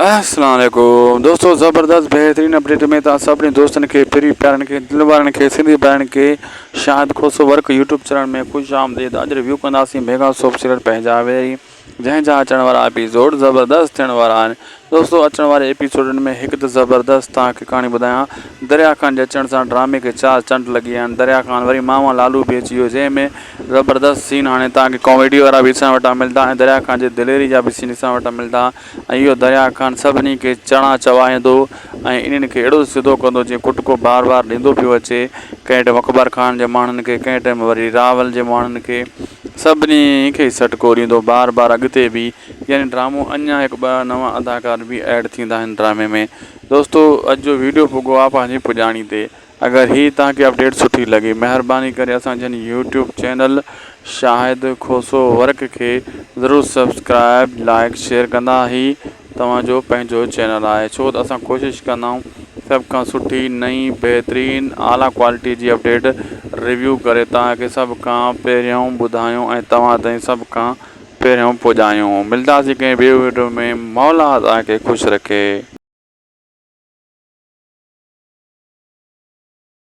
السلام عليڪم دوستو زبردست بهترين اپڊيٽ ۾ توهان سڀني دوستن کي پري پيارن کي دل وارن کي سنڌي ڀائرن کي Shahid Khoso work YouTube channel ۾ خوش آمديد اڄ ريويو ڪنداسين ميگا سوپ سيريل پنهنجا ويري جنهن جا اچڻ وارا ايپيسوڊ زبردست ٿيڻ وارا آهن دوستو اچڻ واري ايپيسوڊن ۾ هڪ ته زبردست توهان کي ڪهاڻي ٻڌايان دريا خان جي اچڻ سان ڊرامي کي چار چنڊ لڳي ويا آهن دريا خان وري ماما لالو به اچي ويو جنهن ۾ زبردست سين هاڻي توهان کي ڪاميڊي وارا به ڏسڻ وٽان ملدا ۽ دريا خان جي دليري جا به سين ڏسڻ وٽان ملدا ۽ اهو دريا خان سڀني کي چڻا چوائيندو ۽ انهن کي اهڙو سڌو ڪندو جيئن ڪٽڪو بار بار ڏيندو پيو اچي ڪنهن ٽيم اڪبر خان جي ماڻهن کي ڪنهن ٽيم وري راول جي ماڻهن کي سڀني کي سٽڪو ڏيندو بار بار اڳتي به يعني ڊرامو اڃا هڪ ٻه نوان اداڪار به ايڊ ٿيندا هن ڊرامي ۾ دوستو اڄ جو ويڊيو پڳو آ پنهنجي پڄاڻي تي اگر هي توهان کي اپڊيٽ سٺي لڳي مهرباني ڪري اسان جن YouTube channel Shahid Khoso work کي ضرور سبسڪرائب لائڪ شيئر ڪندا هي توهان جو پنهنجو چينل آهي ڇو ته اسان ڪوشش ڪندا آهيون سڀ کان سٺي نئين بهترين اعليٰ ڪوالٽي جي اپڊيٽ ريويو ڪري توهان کي سڀ کان پهريون ٻڌايون ۽ توهان تائين سڀ کان پهريون پڄايون ملداسين ڪنهن ٻي ويڊيو ۾ مولا توهان کي خوش رکي.